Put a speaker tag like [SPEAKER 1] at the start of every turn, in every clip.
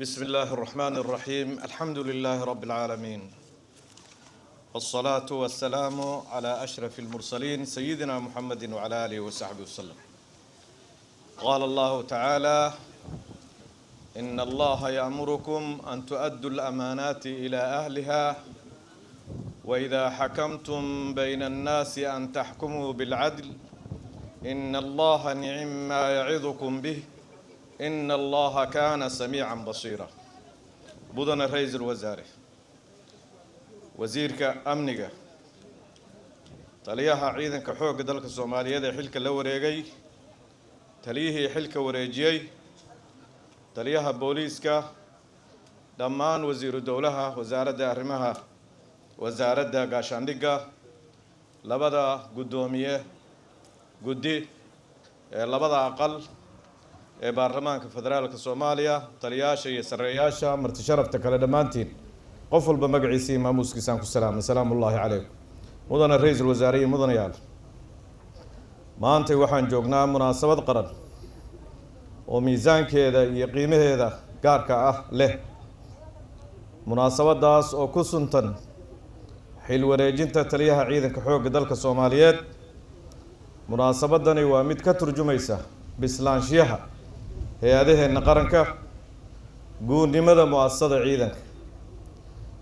[SPEAKER 1] بسم الله الرحمن الرحيم، الحمد لله رب العالمين، والصلاة والسلام على أشرف المرسلين، سيدنا محمد وعلى آله وصحبه وسلم. قال الله تعالى: إن الله يأمركم أن تؤدوا الأمانات إلى أهلها وإذا حكمتم بين الناس أن تحكموا بالعدل إن الله نعم ما يعظكم به إن الله كان سميعا بصيرا. Mudane Ra'iisul Wasaare, Wasiirka Amniga, Taliyaha Ciidanka Xoogga Dalka Soomaaliyeed ee xilka la wareegay, taliyihii xilka wareejiyey, taliyaha booliiska, dhammaan wasiiru dowlaha wasaaradda arrimaha, wasaaradda gaashaandhigga, labada guddoomiye guddi ee labada aqal ee Baarlamaanka Federaalka Soomaaliya, taliyayaasha iyo sarreeyaasha, marti sharafta kale, dhammaantiin qof walba magaciisa iyo maamuuskiisaan ku salaamay. Salaamu ullaahi calaykum. Mudane Ra-iisul Wasaare iyo mudanayaal, maantay waxaan joognaa munaasabad qaran oo miisaankeeda iyo qiimaheeda gaarka ah leh, munaasabadaas oo ku suntan xil wareejinta taliyaha Ciidanka Xoogga Dalka Soomaaliyeed. Munaasabadani waa mid ka turjumaysa bislaanshiyaha hay-adaheenna qaranka, guunnimada mu-asasada ciidanka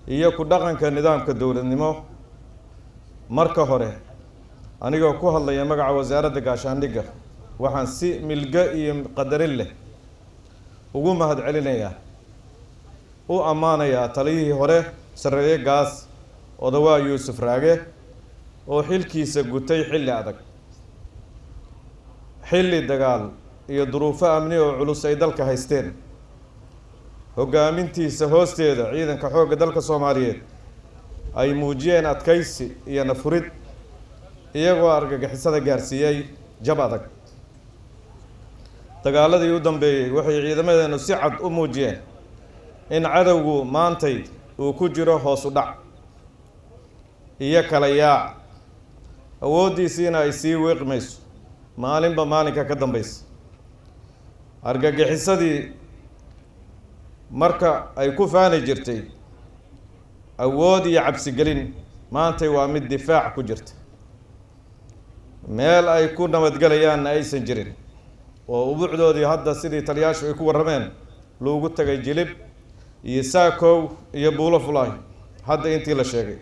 [SPEAKER 1] iyo ku dhaqanka nidaamka dowladnimo. Marka hore, anigoo ku hadlaya magaca Wasaaradda Gaashaandhigga, waxaan si milgo iyo qadarin leh ugu mahad celinayaa, u ammaanayaa taliyihii hore, Sarreeye Gaas Odawaa Yuusuf Raage, oo xilkiisa gutay xilli adag, xilli dagaal iyo duruufo amni oo culus ay dalka haysteen. Hoggaamintiisa hoosteeda, Ciidanka Xoogga Dalka Soomaaliyeed ay muujiyeen adkaysi iyo nafurid, iyagoo argagixisada gaarsiiyey jab adag. Dagaaladii u dambeeyey waxay ciidamadeenu si cad u muujiyeen in cadowgu maantay uu ku jiro hoos u dhac iyo kala yaac, awooddiisiina ay sii wiiqmayso maalinba maalinka ka dambeysa. Argagixisadii marka ay ku faani jirtay awood iyo cabsigelin, maantay waa mid difaac ku jirta, meel ay ku nabadgelayaanna aysan jirin, oo ubuucdoodii hadda, sidii taliyaashu ay ku warrameen, loogu tagay Jilib iyo Saakow iyo Buulo Fulaay. Hadda intii la sheegay,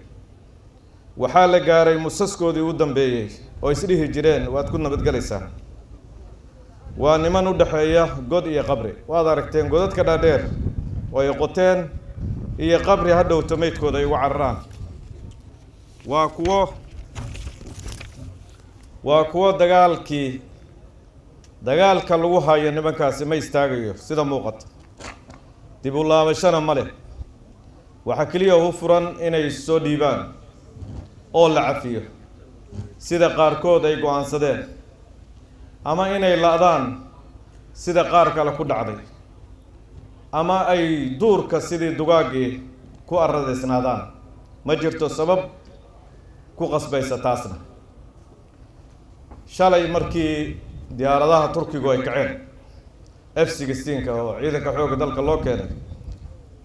[SPEAKER 1] waxaa la gaaray musaskoodii u dambeeyey oo isdhihi jireen waad ku nabadgelaysaa. Waa niman u dhexeeya god iyo qabri. Waad aragteen godadka dhaadheer oo ay qoteen iyo qabri hadhowto meydkooda ay ugu cararaan. Waa kuwo dagaalkii, dagaalka lagu hayo nimankaasi ma istaagayo sida muuqata, dib u laabashana ma leh. Waxaa keliya u furan inay soo dhiibaan oo la cafiyo, sida qaarkood ay go-aansadeen, ama inay la-daan sida qaar kale ku dhacday, ama ay duurka sidii dugaaggii ku aradaysnaadaan. Ma jirto sabab ku qasbaysa taasna. Shalay markii diyaaradaha Turkigu ay kaceen, F-16-ka oo Ciidanka Xoogga Dalka loo keenay,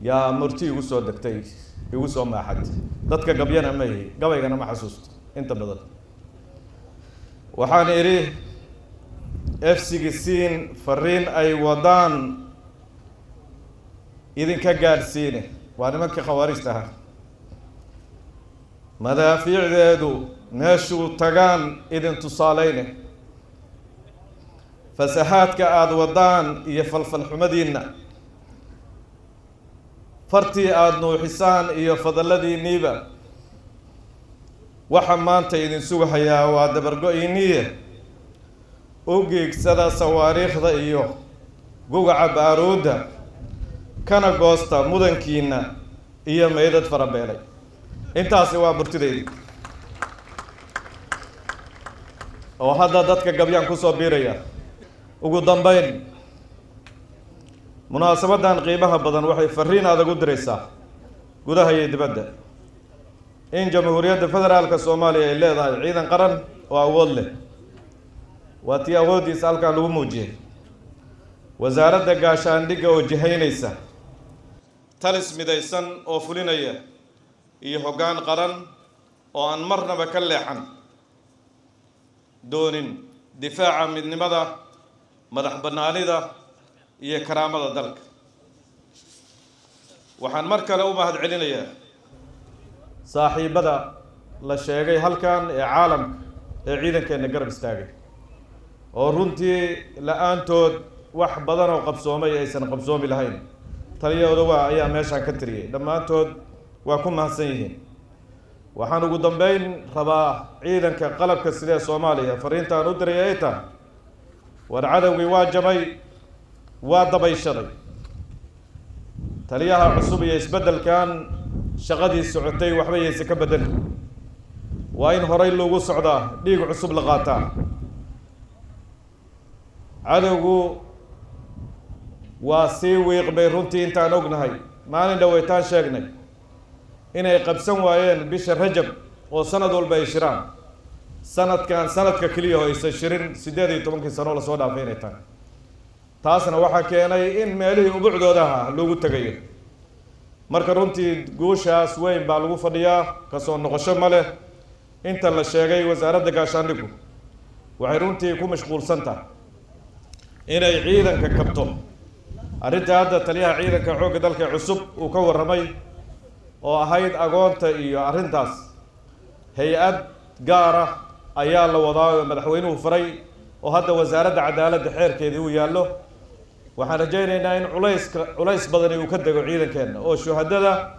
[SPEAKER 1] yaa murti igu soo degtay, igu soo maaxad. Dadka gabyana ma ihi, gabaygana ma xasuusto inta badan. Waxaan idhi: F-16 fariin ay wadaan idinka gaadhsiine, waa nimankii khawaarijta ahaa, madaafiicdeedu meeshuu tagaan idin tusaaleyne, fasahaadka aada wadaan iyo falfalxumadiinna, fartii aada nuuxisaan iyo fadalladiinniiba, waxa maanta idin sugahayaa waa dabargo-iniye. U giigsada sawaariikhda iyo gugaca baaruudda, kana goosta mudankiina iyo meydad farabeelay. Intaasi waa murtidaydi oo hadda dadka gabyaan kusoo biiraya. Ugu dambeyn, munaasabadan qiimaha badan waxay fariin adag u diraysaa gudaha iyo dibadda in Jamhuuriyadda Federaalka Soomaaliya ay leedahay ciidan qaran oo awood leh. Waa tii awooddiisa halkan lagu muujiyey. Wasaaradda Gaashaandhigga oo jihaynaysa Talis midaysan oo fulinaya iyo hoggaan qaran oo aan marnaba ka leexan doonin difaaca midnimada, madax bannaanida iyo karaamada dalka. Waxaan mar kale u mahad celinayaa saaxiibada la sheegay halkan ee caalamka ee ciidankeenna garab istaagay, oo runtii la-aantood wax badan oo qabsoomay aysan qabsoomi lahayn. Taliyahooda waa ayaa meeshaan ka tiriyay, dhammaantood waa ku mahadsan yihiin. Waxaan ugu dambeyn rabaa ciidanka qalabka sidee Soomaaliya fariintaan u diray ay tahay: war cadowgii waa jabay, waa dabayshaday. Taliyaha cusub iyo isbeddelkan shaqadii socotay waxba yayse ka bedelin. Waa in horay loogu socdaa, dhiig cusub la qaataa. Cadowgu waa sii wiiqmay runtii. Intaan ognahay, maalin dhaweytaan sheegnay inay qabsan waayeen bisha Rajab oo sanad walba ay shiraan, sanadkan sanadka keliya oo aysan shirin 18-kii sano lasoo dhaafay inay tahay. Taasna waxaa keenay in meelihii ubucdoodaha loogu tegayo. Marka runtii guushaas weyn baa lagu fadhiyaa, kasoo noqosho ma leh. Inta la sheegay, wasaaradda gaashaandhigu waxay runtii ku mashquulsan tahay inay ciidanka kabto. Arrinta hadda taliyaha ciidanka xoogga dalka cusub uu ka warramay oo ahayd agoonta iyo arrintaas, hay-ad gaara ayaa la wadaa oo madaxweynuhu faray, oo hadda wasaaradda cadaaladda xeerkeedii uu yaallo. Waxaan rajaynaynaa in culayska culays badani uu ka dego ciidankeenna, oo shuhadada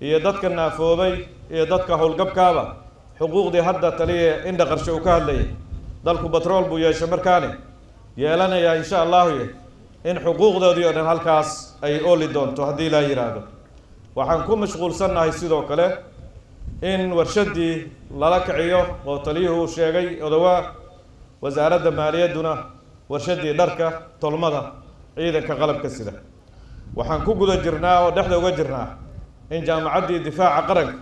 [SPEAKER 1] iyo dadka naafoobay iyo dadka howlgabkaaba xuquuqdii hadda taliya indha qarshe uu ka hadlayay, dalku batrool buu yeeshay markaani yeelanayaa insha Allahu, in xuquuqdoodii oo dhan halkaas ay ooli doonto haddii laa yidhaahdo. Waxaan ku mashquulsannahay sidoo kale in warshaddii lala kiciyo oo taliyuhu uu sheegay Odowaa, wasaaradda maaliyadduna warshaddii dharka tolmada ciidanka qalabka sida. Waxaan ku guda jirnaa oo dhexda uga jirnaa in jaamacaddii difaaca qaranka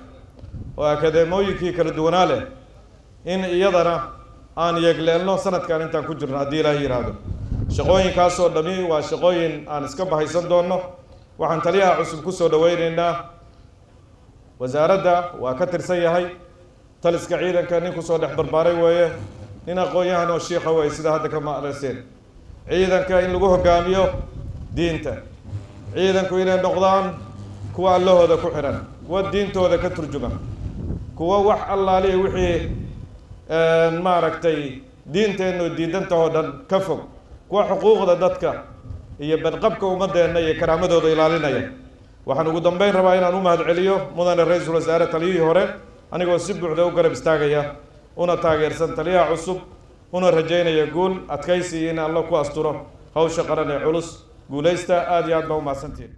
[SPEAKER 1] oo akadeemooyinkii kala duwanaa leh in iyadana aan yeegleelno sanadkan intaan ku jirno haddii Ilaaha yidhaahdo. Shaqooyinkaasoo dhami waa shaqooyin aan iska bahaysan doonno. Waxaan taliyaha cusub ku soo dhaweyneynaa wasaaradda, waa ka tirsan yahay taliska ciidanka, nin kusoo dhex barbaaray weeye, nin aqoon-yahan oo shiikha weeye. Sida hadda ka maqlayseen, ciidanka in lagu hogaamiyo diinta, ciidanku inay noqdaan kuwa Allahooda ku xiran, kuwa diintooda ka turjuma, kuwa wax allaaliya wixii maaragtay diinteennu diidantahoo dhan ka fog, kuwa xuquuqda dadka iyo badqabka ummadeenna iyo karaamadooda ilaalinaya. Waxaan ugu dambeyn rabaa inaan u mahad celiyo mudane ra-iisul wasaare, taliyihii hore, anigoo si buuxda u garab istaagaya una taageersan taliyaha cusub, una rajaynaya guul, adkaysi in Alla ku asturo hawsha qaran ee culus. Guulaysta, aada iyo aad baa u mahadsantihin.